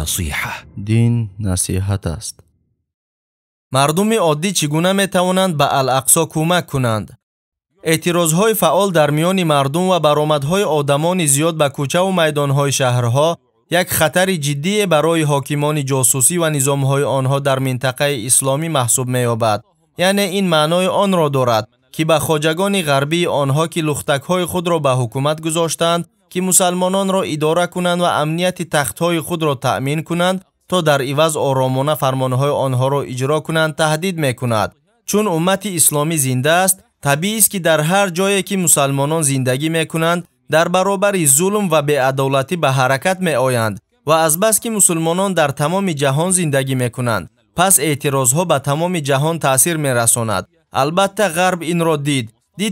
نصيحة. Дин насиҳат аст. Мардуми оддӣ чӣ гуна метавонанд ба Ал-Ақсо кӯмак кунанд? Эътирозҳои фаъол дар миёни мардум ва баромадҳои одамони зиёд ба кӯчаву майдонҳои шаҳрҳо як хатари ҷиддие барои ҳокимони ҷосусӣ ва низомҳои онҳо дар минтақаи исломӣ маҳсуб меёбад. Яъне ин маънои онро дорад, ки ба хоҷагони ғарбии онҳо, ки лухтакҳои худро ба ҳукумат гузоштаанд, ки мусалмононро идора кунанд ва амнияти тахтҳои худро таъмин кунанд, то дар иваз оромона фармонҳои онҳоро иҷро кунанд, таҳдид мекунад. Чун уммати исломӣ зинда аст, табиист, ки дар ҳар ҷое ки мусалмонон зиндагӣ мекунанд, дар баробари зулм ва беадолатӣ ба ҳаракат меоянд ва азбаски мусулмонон дар тамоми ҷаҳон зиндагӣ мекунанд, пас эътирозҳо ба тамоми ҷаҳон таъсир мерасонад. Албатта, ғарб инро дид,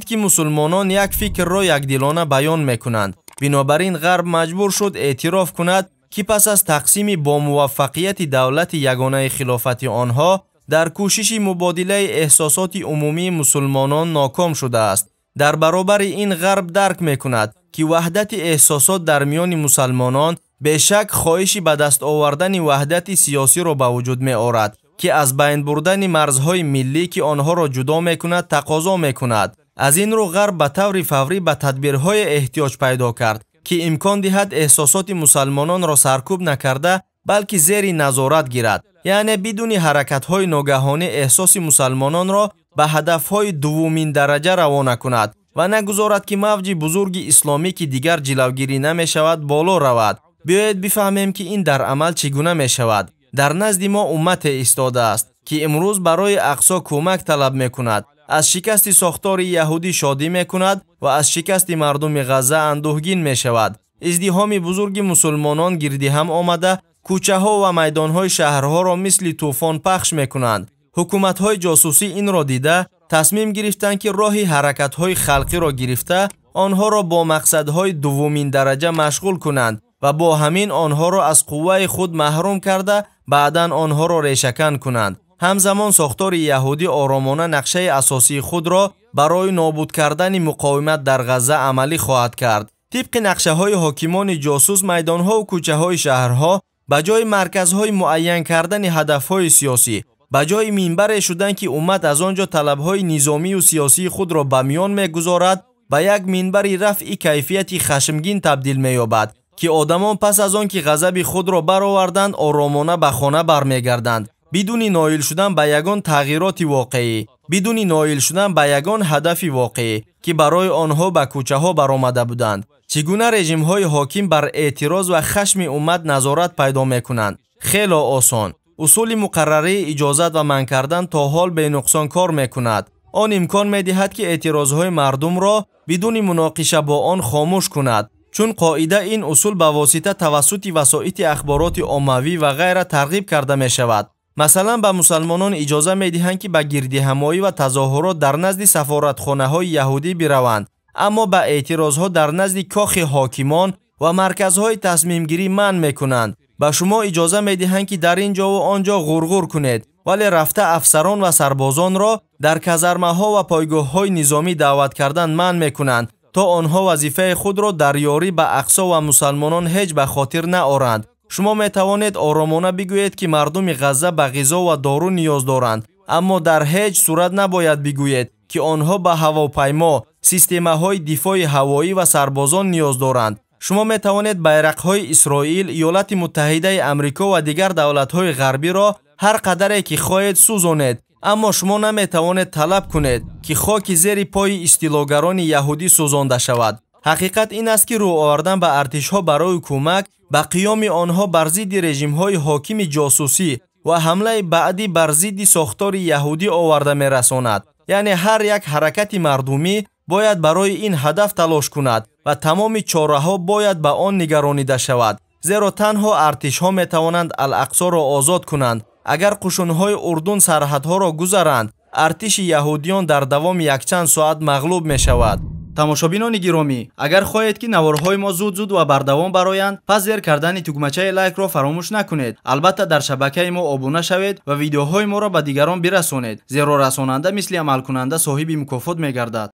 ки мусулмонон як фикрро якдилона баён мекунанд. Бинобар ин ғарб маҷбур шуд эътироф кунад, ки пас аз тақсими бомуваффақияти давлати ягонаи хилофати онҳо дар кӯшиши мубодилаи эҳсосоти умумии мусулмонон ноком шудааст. Дар баробари ин ғарб дарк мекунад, ки ваҳдати эҳсосот дар миёни мусалмонон бешак хоҳиши ба даст овардани ваҳдати сиёсиро ба вуҷуд меорад, ки аз байн бурдани марзҳои миллӣ, ки онҳоро ҷудо мекунад, тақозо мекунад. Аз ин рӯ ғарб ба таври фаврӣ ба тадбирҳое эҳтиёҷ пайдо кард, ки имкон диҳад эҳсосоти мусалмононро саркӯб накарда, балки зери назорат гирад. Яъне бидуни ҳаракатҳои ногаҳонӣ эҳсоси мусалмононро ба ҳадафҳои дуввумин дараҷа равона кунад ва нагузорад, ки мавҷи бузурги исломӣ, ки дигар ҷилавгирӣ намешавад, боло равад. Биёед бифаҳмем, ки ин дар амал чӣ гуна мешавад. Дар назди мо уммате истодааст, ки имрӯз барои Ақсо кӯмак талаб мекунад, аз шикасти сохтори яҳудӣ шодӣ мекунад ва аз шикасти мардуми Ғазза андӯҳгин мешавад. Издиҳоми бузурги мусулмонон гирди ҳам омада, кӯчаҳо ва майдонҳои шаҳрҳоро мисли тӯфон пахш мекунанд. Ҳукуматҳои ҷосусӣ инро дида, тасмим гирифтанд, ки роҳи ҳаракатҳои халқиро гирифта, онҳоро бо мақсадҳои дуввумин дараҷа машғул кунанд ва бо ҳамин онҳоро аз қувваи худ маҳрум карда, баъдан онҳоро решакан кунанд. Ҳамзамон сохтори яҳудӣ оромона нақшаи асосии худро барои нобуд кардани муқовимат дар Ғазза амалӣ хоҳад кард. Тибқи нақшаҳои ҳокимони ҷосус, майдонҳову кӯчаҳои шаҳрҳо ба ҷои марказҳои муайян кардани ҳадафҳои сиёсӣ, ба ҷои минбаре шуданд, ки уммат аз он ҷо талабҳои низомию сиёсии худро ба миён мегузорад, ба як минбари рафъи кайфияти хашмгин табдил меёбад, ки одамон пас аз он ки ғазаби худро бароварданд, оромона ба хона бармегарданд, бидуни ноил шудан ба ягон тағйироти воқеӣ, бидуни ноил шудан ба ягон ҳадафи воқеӣ, ки барои онҳо ба кӯчаҳо баромада буданд. Чӣ гуна режимҳои ҳоким бар эътироз ва хашми уммат назорат пайдо мекунанд? Хело осон. Усули муқаррарии иҷозат ва манъ кардан то ҳол бенуқсон кор мекунад. Он имкон медиҳад, ки эътирозҳои мардумро бидуни муноқиша бо он хомӯш кунад. Чун қоида ин усул ба восита тавассути васоити ахбороти оммавӣ ва ғайра тарғиб карда мешавад. Масалан, ба мусалмонон иҷоза медиҳанд, ки ба гирдиҳамоӣ ва тазоҳурот дар назди сафоратхонаҳои яҳудӣ бираванд, аммо ба эътирозҳо дар назди кохи ҳокимон ва марказҳои тасмимгирӣ манъ мекунанд. Ба шумо иҷоза медиҳанд, ки дар ин ҷову он ҷо ғурғур кунед, вале рафта афсарон ва сарбозонро дар казармаҳо ва пойгоҳҳои низомӣ даъват кардан манъ мекунанд, то онҳо вазифаи худро дар ёрӣ ба Ақсо ва мусалмонон ҳеҷ ба хотир наоранд. Шумо метавонед оромона бигӯед, ки мардуми Ғазза ба ғизо ва дору ниёз доранд, аммо дар ҳеҷ сурат набояд бигӯед, ки онҳо ба ҳавопаймо, системаҳои дифои ҳавоӣ ва сарбозон ниёз доранд. Шумо метавонед байрақҳои Исроил, Иёлати Муттаҳидаи Амрико ва дигар давлатҳои ғарбиро ҳар қадаре ки хоҳед сӯзонед, аммо шумо наметавонед талаб кунед, ки хоки зери пои истилогарони яҳудӣ сӯзонда шавад. Ҳақиқат ин аст, ки рӯ овардан ба артишҳо барои кӯмак ба қиёми онҳо бар зидди режимҳои ҳокими ҷосусӣ ва ҳамлаи баъдӣ бар зидди сохтори яҳудӣ оварда мерасонад. Яъне ҳар як ҳаракати мардумӣ бояд барои ин ҳадаф талош кунад ва тамоми чораҳо бояд ба он нигаронида шавад, зеро танҳо артишҳо метавонанд Ал-Ақсоро озод кунанд. Агар қушунҳои Урдун сарҳадҳоро гузаранд, артиши яҳудиён дар давоми якчанд соат мағлуб мешавад. Тамошобинони гиромӣ, агар хоҳед, ки наворҳои мо зуд-зуд ва бардавом бароянд, пас зер кардани тугмачаи лайкро фаромӯш накунед. Албатта, дар шабакаи мо обуна шавед ва видеоҳои моро ба дигарон бирасонед, зеро расонанда мисли амалкунанда соҳиби мукофот мегардад.